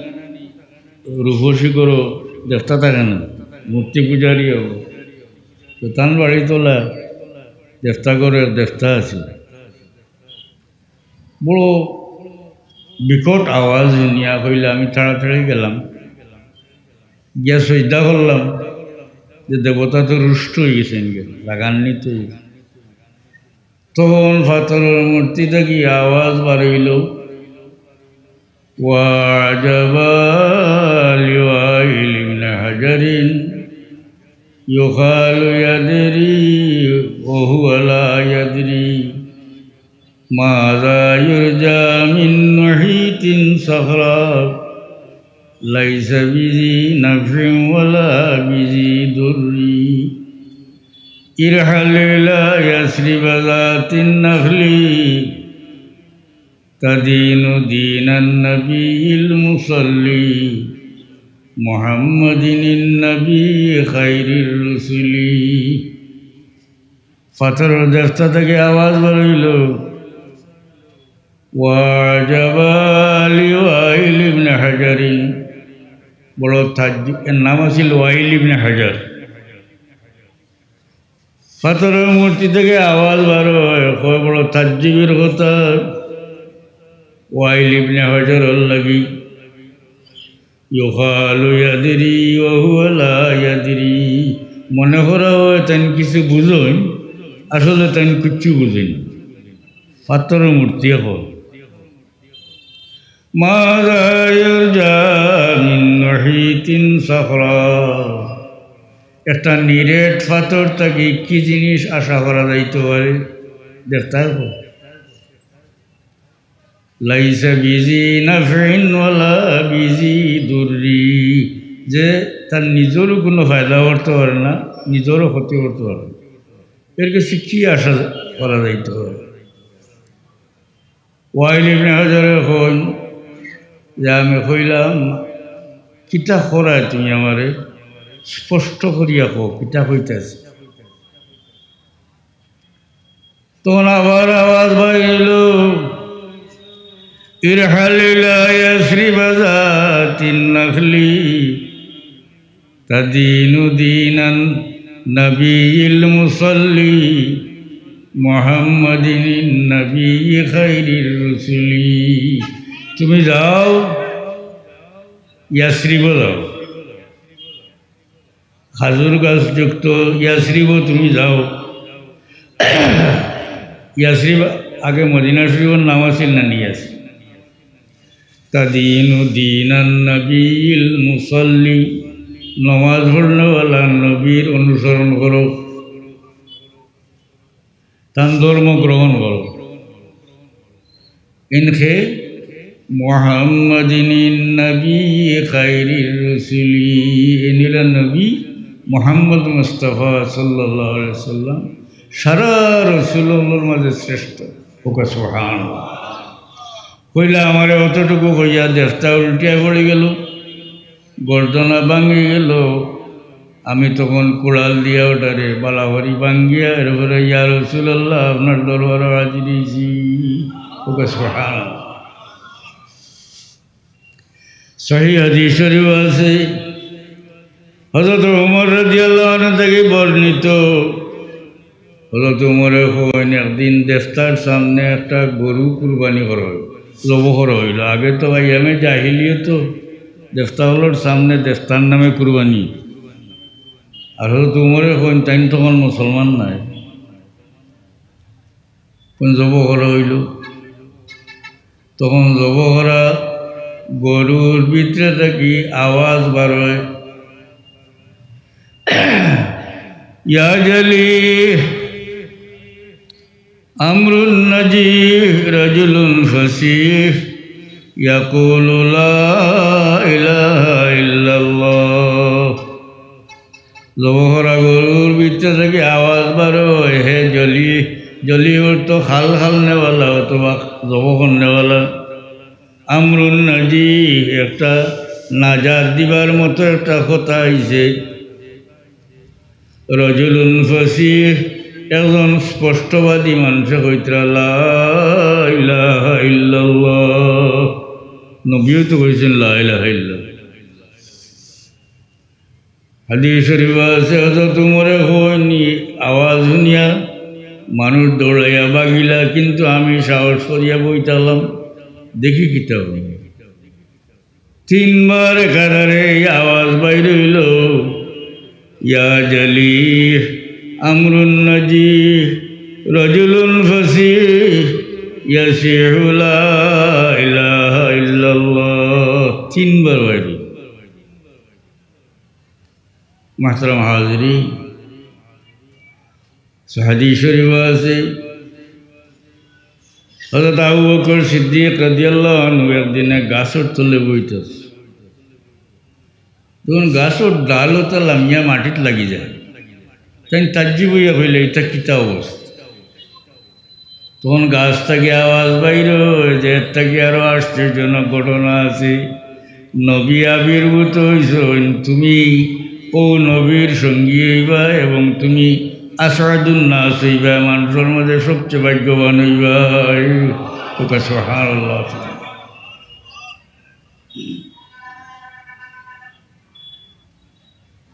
রূপসী করো দেবতা থাকে না, মূর্তি পূজারী হবো। তো তান বাড়ি তোলা দেবতা করে দেবতা আছে। বড় বিকট আওয়াজ হুনিয়া কইলা, আমি তাড়াতাড়ি গেলাম, গিয়া সইজদা করলাম, যে দেবতা তো রুষ্ট হয়ে গেছেন, রাগান্বিত হয়ে গেছেন। তখন পাথরর মূর্তি থাকি আওয়াজ বার হইল, وعجبا لوائل بن حجر يقال يدري وهو لا يدري ماذا يرجى من نحيت صخرا ليس بذي نفع ولا بذي ضر. ارحل إلى يثرب ذات النخل تدين دين النبي المصلي محمد النبي خير الرسل. পাথরর দেবতা থাকি আওয়াজ বার হইল, وعجبا لوائل بن حجر। বড় তাজ্জুব, এর নাম আছিল ওয়াইল ইবনে হাজার। পাথরর মূর্তি থাকি আওয়াজ বার হয়, কয় বড় তাজ্জুবের কথা। ওয়াইল ইবনে হাজারর লাগি, يقال يدري وهو لا يدري। মনে করা হয় তাইন কিছু বুঝইন, আসলে তাইন কিচ্ছু বুঝইন। পাথরর মূর্তি এখন। ماذا يرجى من نحيت صخرا। একটা নিরেট পাথর থাকি কি জিনিস আশা করা যাইতে পারে? দেখতে হবে। ليس بذي نفع ولا بذي ضر। যে তার নিজেরও কোনো ফায়দা করতে পারে না, নিজেরও ক্ষতি করতে পারে না, এর কাছে কি আশা করা যাইতে পারে? ওয়াইল ইবনে হাজারে কইন যে, "আমি কইলাম, কিতা করায় তুমি আমারে? স্পষ্ট করিয়া কও, কিতা কইতাছ?" তখন আবার আওয়াজ বাইল, "ارحل إلى يثرب ذات النخل تدين دين النبي المصلي محمد النبي خير الرسل।" তুমি যাও, ইয়াসরিব যাও, খাজুর গাছ যুক্ত ইয়াসরিব তুমি যাও। ইয়াসরিব আগে মদিনা শরীফর নাম আছিল না নি ইয়াসরিব। تدين دين النبي المصلي, নমাজ পড়নেওয়ালা নবীর অনুসরণ করো, তান ধর্ম গ্রহণ করো। ইনকে محمد النبي خير الرسل, এ নিলা নবী মুহাম্মদ মুস্তাফা সাল্লাল্লাহু আলাইহি ওয়াসাল্লাম, সারা রসুলর মাঝে শ্রেষ্ঠ। কউক্কা সুবহানাল্লাহ। কইলা, "আমারে অতটুকু কইয়া দেফতা উল্টিয়া পড়ি গেল, গর্দনা ভাঙ্গি গেল।" আমি তখন কুড়াল দিয়া ওটারে বালাবাড়ি ভাঙ্গিয়া এরপরে, "ইয়া রাসূলুল্লাহ, আপনার দরবারো হাজির অইছি।" কউক্কা সুবহানাল্লাহ। সহিহ হাদিস শরীফ আছে, হযরত উমর রাদিয়াল্লাহু আনহু থাকি বর্ণিত, হযরত উমরে কইন, একদিন দেফতার সামনে একটা গরু কুরবানি করা অইল, জবো করা অইল। আগে তো আইয়ামে জাহিলিয়তো দেফতা অকলর সামনে দেফতার নামে কুরবানি। আর হযরত উমরে কইন, তাইন তখন মুসলমান নায়, কইন জবো করা অইল। তখন জবো করা গরুর ভিতরে থাকি আওয়াজ বার অয়, "ইয়া জলি আমরুন নাজি রাজুলুন ফাসিহ ইয়াকুলু লা ইলাহা ইল্লাল্লাহ।" জবো করা গরুর ভিতরে থাকি আওয়াজ বার অয়, হে জলি, জলি অর্থ খাল খালনেওয়ালা অথবা জবো করনেওয়ালা। আমরুন নাজি, একটা নাজাত দিবার মতো একটা কথা আইছে। রাজুলুন ফাসিহ, একজন স্পষ্টবাদী মানুষে কইতরা, "লা ইলাহা ইল্লাল্লাহ।" নবীও তো কইছেন, "লা ইলাহা ইল্লাল্লাহ।" হাদিস শরীফ আছে, হযরত উমরে কইন, আওয়াজ হুনিয়া মানুষ দৌড়াইয়া ভাগিলা, কিন্তু আমি সাহস করিয়া বইতালাম, দেখি কিতা অয়। তিনবার একাধারে এই আওয়াজ বাইর অইল, "ইয়া জলি আমরুন নাজি রাজুলুন ফাসিহ ইয়াসিহু লা ইলাহা ইল্লাল্লাহ।" তিনবার বাইর অইল। মুহতারাম হাজিরিন, হাদিস শরীফ আছে, হযরত আবু বকর সিদ্দিক রাদিয়াল্লাহু আনহু একদিন এক গাছর তলে বইতাছে। তখন গাছর ডাল অতা লামিয়া মাটিত লাগি যায়। তাইন তাজ্জুব অইয়া কইলা, "ইটা কিতা অবস্থা?" তখন গাছ থাকি আওয়াজ বাইর অয় যে এর থাকি আরো আশ্চর্যজনক ঘটনা আছে। নবী আবির্ভূত অইছইন, তুমি অউ নবীর সঙ্গী অইবায় এবং তুমি আসআদুন নাস অইবায়, মানুষর মাঝে সবচেয়ে ভাগ্যবান অইবায়। কউক্কা সুবহানাল্লাহ।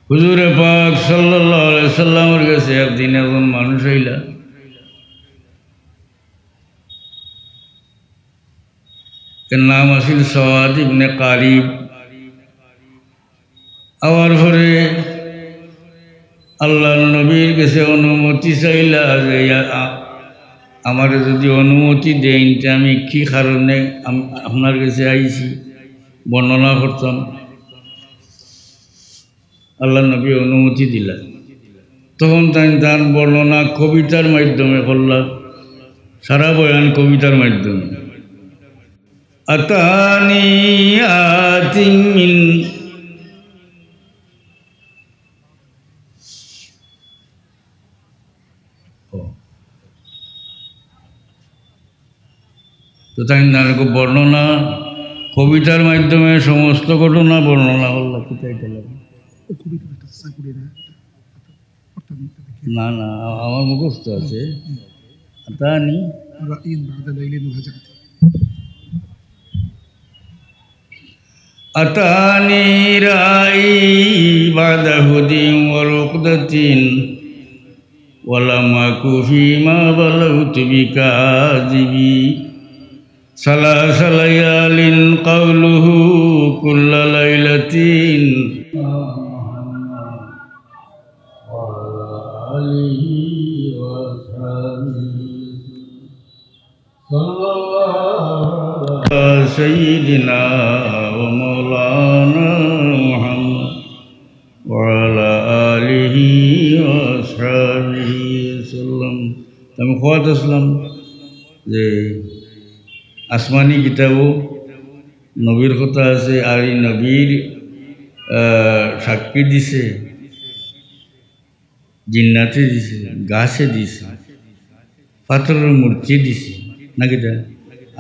হুজুরে পাক সাল্লাল্লাহু আলাইহি সাল্লামর গেছে একদিন একজন মানুষ আইলা। এর নাম আছিল সাওয়াদ ইবনে কারিব। আওয়ার পরে আল্লাহর নবীর গেছে অনুমতি চাইলা যে, "ইয়া, আ-, আমারে যদি অনুমতি দেইন, তে আমি কি কারণে আম-, আপনার গেছে আইছি, বর্ণনা করতাম।" আল্লাহর নবী অনুমতি দিলা। তখন তাইন তান বর্ণনা কবিতার মাধ্যমে করলা, সারা বয়ান কবিতার মাধ্যমে। আতানি আতিম মিন, ও। তো তাইন তান বর্ণনা কবিতার মাধ্যমে সমস্ত ঘটনা বর্ণনা করলা। কিতা ইটা লাগে? ও কবিতা একটা আছে, করি না, এটা, এটা, অর্থাৎ মুক্তা দেখি। না, না, আ-, আমার মুখস্থ আছে। হুম, হুম। আতানি। রাইন বাদা লাইলিন ওয়া হাজারাতিন। আতানি রাই বাদা হুদিন ওয়া রুকদাতিন, ওয়া লাম আকু ফিমা বালাগতু বিকাযিবি। সালাসা লায়ালিন কাউলুহু কুল্লা লাইলাতিন। ওয়া আলা আলিহি ওয়া আসহাবিহি। সাল্লাল্লাহু আলা সাইয়্যিদিনা ওয়া মাওলানা মুহাম্মদ ওয়া আলা আলিহি ওয়া আসহাবিহি ওয়া সাল্লাম। আমি কওয়াত আছলাম যে আসমানি কিতাবো নবীর কথা আছে, আর এই নবীর, আহ, সাক্ষী দিছে, জিন্নাতে দিছে, গাছে দিছে, পাথরের মূর্তি দিছে, নাকি তা?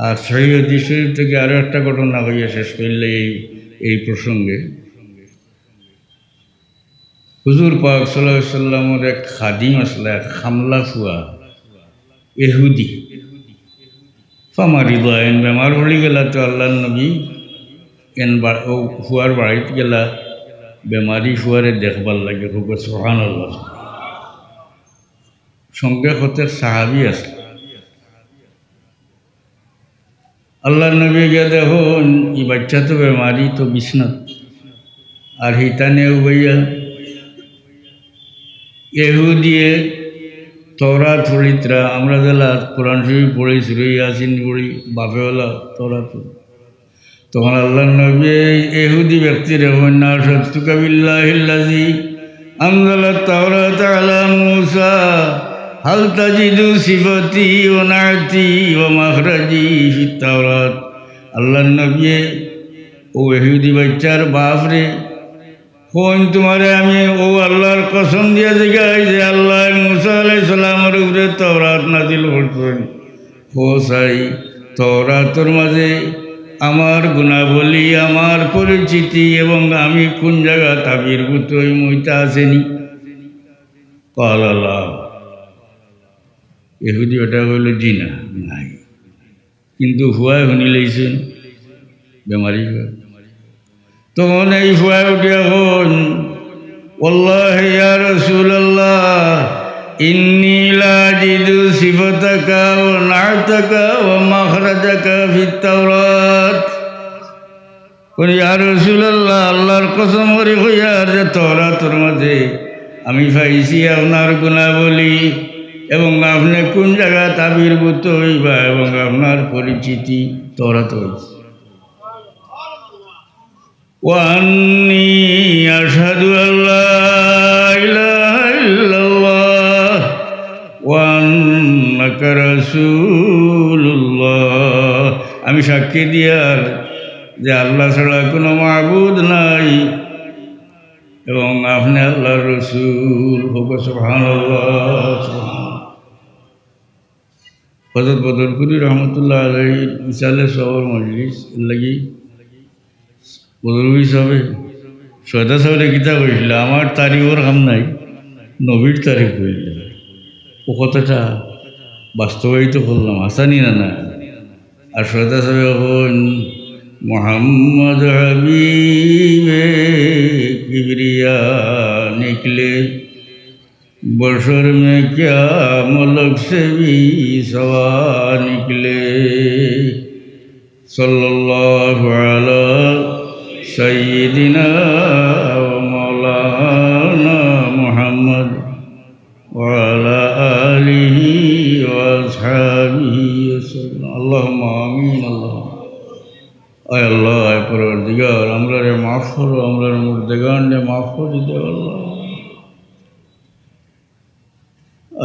আর সহিহ হাদিস শরীফ থেকে আরো একটা ঘটনা কইয়া শেষ করলে এই, এই প্রসঙ্গে। হুজুর পাক সাল্লাল্লাহু আলাইহি ওয়াসাল্লামর এক খাদিম আসলা, এক খামলা ফুয়া, এহুদি। ফামারিদা, এন বেমার পড়ি গেলা তো আল্লাহর নবী, এন বা-, ও ফুয়ার বাড়িত গেলা, বেমারি ফুয়ারে দেখবার লাগি। খুব সুবহানাল্লাহ। সঙ্গে কত সাহাবী আছে। আল্লাহর নবী গিয়া দেখইন, ই বাচ্চা তো বেমারি, তো বিছনাত। আর হিতানে উবাইয়া এহুদিয়ে তওরাত পড়িত্রা, আমরা যেলা কোরআন শরীফ পড়ি, সূরা ইয়াসিন পড়ি, বাপেওয়ালা তওরাত পড়ি। তখন আল্লাহর নবী এই এহুদি ব্যক্তিরে কইন, "আশহাদতুকা বিল্লাহিল্লাযী আনজালাত তাওরাতা আলা মূসা, হাল তাজিদু সিফাতি ওয়া নাতি ওয়া মাখরাজি ফিত তাওরাত।" আল্লাহর নবী ও এহুদি বাচ্চার বাপরে কইন, "তুমারে আমি ও আল্লাহর কসম দিয়া জিগাই যে আল্লায় মূসা আলাইহিস সালামর উপরে তওরাত নাজিল করছইন। কও চাই, তওরাতর মাঝে আমার গুণাবলী, আমার পরিচিতি এবং আমি কুন জাগাত আবির্ভূত অইমু, ইতা আছেনি?" ক্বালা লা। এহুদি বেটায় কইলো, "জি না, নাই।" কিন্তু ফুয়ায় হুনিলাইছইন, বেমারি ফুয়া। তখন এই ফুয়ায় উঠিয়া কইন, "ওয়াল্লাহি ইয়া রাসূলাল্লাহ, ইন্নী লা আজিদু সিফাতাকা ওয়া নাতাকা ওয়া মাখরাজাকা ফিত তাওরাত।" কইন, "ইয়া রাসূলাল্লাহ, আল্লাহর কসম করি কইয়ার যে তওরাতর মাঝে আমি পাইছি আপনার গুণাবলী এবং আপনে কুন জাগাত আবির্ভূত অইবা এবং আপনার পরিচিতি তওরাত অইছে।" "ওয়া আন্নী আশহাদু আল্লা ইলাহা ইল্লাল্লাহ ওয়া আন্নাকা রাসূলুল্লাহ।" আমি সাক্ষী দিয়ার যে আল্লাহ ছাড়া কুনু মাবুদ নাই এবং আপনে আল্লাহর রসুল। কও সুবহানাল্লাহ, সুবহানাল্লাহ। হযরত বদরপুরী রহমতুল্লাহ আলাইহির ইসালে সওয়াবর মজলিস, এর লাগি বদরপুরী সাহেবে, সৈয়দা সাহেবরে কিতা কইছিলা, আমার তারিফর কাম নাই, নবীর তারিফ কইলা। ও কথাটা বাস্তবায়িত করলাম, হাছানি না, না? আর সৈয়দা সাহেবে কইন, "মোহাম্মদ হাবিবে কিবরিয়া নিকলে, বশর মে কিয়া মলক সে ভি সওয়া নিকলে।" সাল্লাল্লাহু আলা সাইয়্যিদিনা ওয়া মাওলানা মুহাম্মদ ওয়া আলা আলিহি ওয়া আসহাবিহি ওয়া সাল্লাম। আল্লাহুম্মা আমিন। আল্লাহ, আয় আল্লাহ, আয় পরওয়ারদিগার, আমরারে মাফ করো, আমরার মুর্দেগানরে মাফ করি দেও আল্লাহ।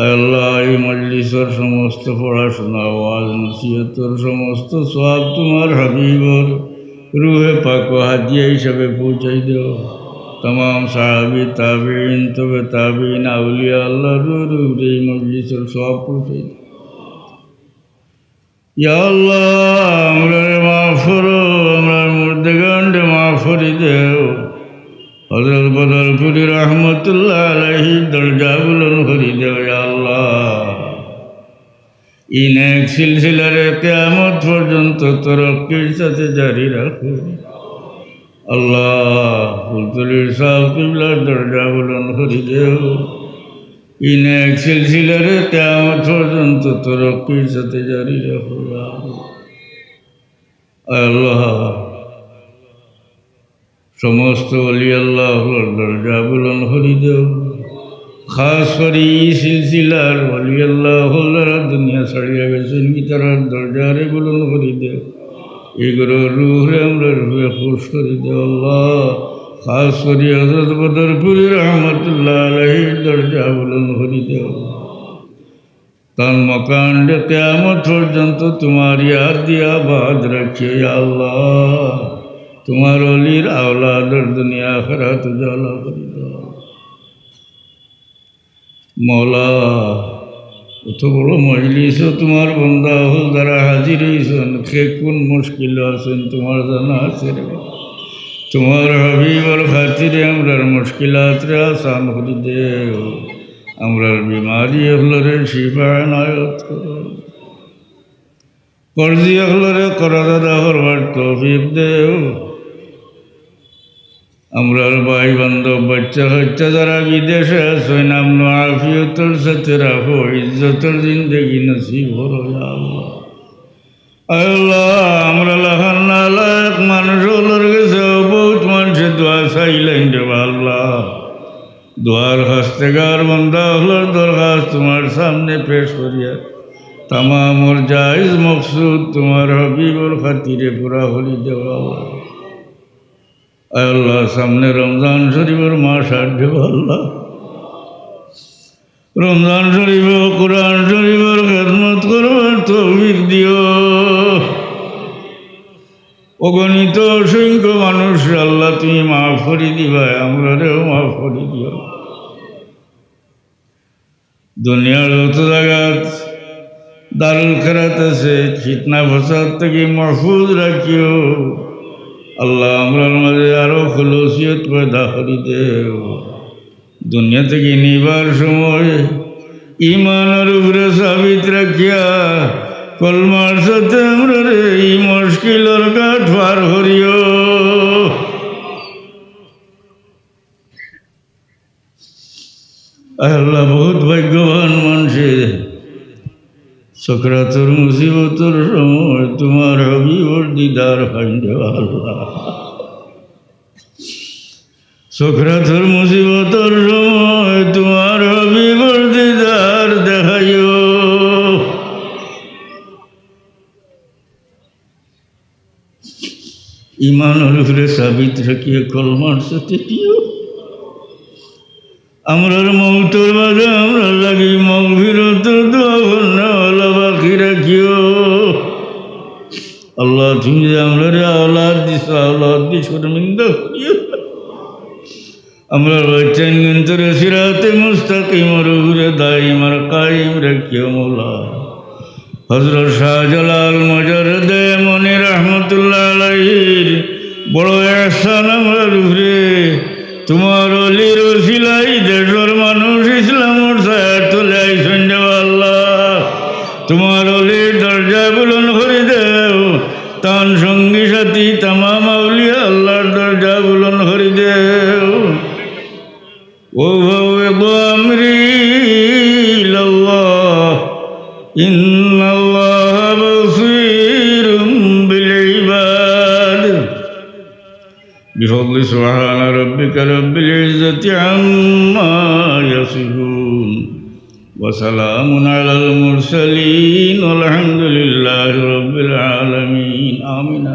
আয় আল্লাহ, এই মজলিসর সমস্ত পড়াশোনা, ওয়াজ, নসিহতর সমস্ত সওয়াব তুমার হাবিবর রুহে পাকো হাদিয়া হিসাবে পৌঁছাই দেও। তামাম সাহাবী, তাবেঈন, তবে তাবেঈন, আউলিয়া আল্লাহর রুহের উপরে এই মজলিসর সওয়াব পৌঁছাই দেও। ইয়া আল্লাহ, আমরারে মাফ করো, আমরার মুর্দেগানরে মাফ করি দেও। হযরত বদরপুরী রহমতুল্লাহ আলাইহির দরজা বুলন্দ করি দেও, ইয়া আল্লাহ। ই নেক সিলসিলারে কিয়ামত পর্যন্ত তরক্কির সাথে জারি রাখো। আল্লাহ, ফুলতলির সাহেব কিবলার দরজা বুলন্দ করি দেও। ই নেক সিলসিলারে কিয়ামত পর্যন্ত তরক্কির সাথে জারি রাখো, ইয়া আল্লাহ। আয় আল্লাহ, সমস্ত ওলি আল্লাহ অকলর দরজা বুলন্দ করি দেও। খাস করি ই সিলসিলার ওলি আল্লাহ অকল যারা দুনিয়া ছাড়িয়া গেছইন, ইতারার দরজারে বুলন্দ করি দেও। ই ঘরর রুহরে আমরার রুহে খুশ করি দেও আল্লাহ। খাস করি হযরত বদরপুরী রহমতুল্লাহ আলাইহির দরজা বুলন্দ করি দেও। তান মকানরে কিয়ামত পর্যন্ত তুমার ইয়াদ দিয়া আবাদ রাখিও, ইয়া আল্লাহ। তুমার অলির আওলাদর দুনিয়া আখিরাত উজালা করি দেও। মওলা, অত বড় মজলিসো তুমার বান্দা অকল যারা হাজির অইছইন, কে কুন মুশকিলো আছইন তুমার জানা আছে রে। তুমার হাবিবর খাতিরে আমরার মুশকিলাতরে আসান করি দেও, আমরার বিমারি অকলরে শিফা এনায়ত করো। কর্জি অকলরে কর্জ আদা করবার তৌফিক দেও। আমরার ভাই বান্ধব, বাচ্চা কাচ্চা যারা বিদেশে আছইন, আমন আফিয়তর সাথে রাখো, ইজ্জতর জিন্দেগি নসিব করো, ইয়া আল্লাহ। আয় আল্লাহ, আমরা লাখান নালায়েক মানুষ অকলর গেছে বউত মানষে দোয়া চাইলাইন রে বা আল্লাহ। দোয়ার খাস্তেগার বান্দা অকলর দরখাস্ত তুমার সামনে পেশ করিয়া তামামর জায়েজ মকসুদ তুমার হাবিবর খাতিরে পুরা করি দেও। আয় আল্লাহ, সামনে রমজান শরীফর মাস আইছে রে বা আল্লাহ। রমজান শরীফো কোরআন শরীফর খেদমত করবার তৌফিক দিও। অগণিত অসংখ্য মানুষ আল্লাহ তুমি মাফ করি দিবায়, আমরারেও মাফ করি দিও। দুনিয়ার যত জাগাত দারুল কেরাত আছে, ফিতনা ফসাদ থাকি মাহফুজ রাখিও। আল্লাহ, আমরার মাঝে আরো খুলুসিয়ত পয়দা করি দেও। দুনিয়া থাকি নিবার সময় ইমানর উপরে সাবিত রাখিয়া, কলমার সাথে আমরারে ই মুশকিলর ঘাট পার করিও। আয় আল্লাহ, বউত ভাগ্যবান মানষে সকরাতর মুসিবতর সময় তুমার হাবিবর দিদার পাইন রে আল্লাহ। সকরাতর মুসিবতর সময় তুমার হাবিবর দিদার দেখাইও। ইমানর উপরে সাবিত রাখিয়া কলমার সাথে দিও। আমরার মউতর বাদে আমরার লাগি মাগফিরাতর দোয়া করনেওয়ালা বাকি রাখিও। আল্লাহ, তুমি যে আমরারে আওলাদ দিছো, আওলাদ দি শরমিন্দা করিও না। আমরার বাচ্চাইনগুনতরে সিরাতে মুস্তাকিমর উপরে দাইম আর কায়েম রাখিও মওলা। হযরত শাহজালাল মুজাররদে মনি রহমতুল্লাহ আলাইহির বড় ইহসান আমরার উপরে। তুমার অলির উসিলায় দেশর মানুষ ইসলামর ছায়ার তলে আইছইন রে আল্লাহ। তুমার অলির দরজা বুলন্দ করি দেও, তান সঙ্গী সাথী তামাম আউলিয়া আল্লাহর দরজা বুলন্দ করি দেও। وأفوض أمري إلى الله، إن الله بصير بالعباد. بفضل سبحان ربك رب العزة عما يصفون، وسلام على المرسلين، والحمد لله رب العالمين. آمين.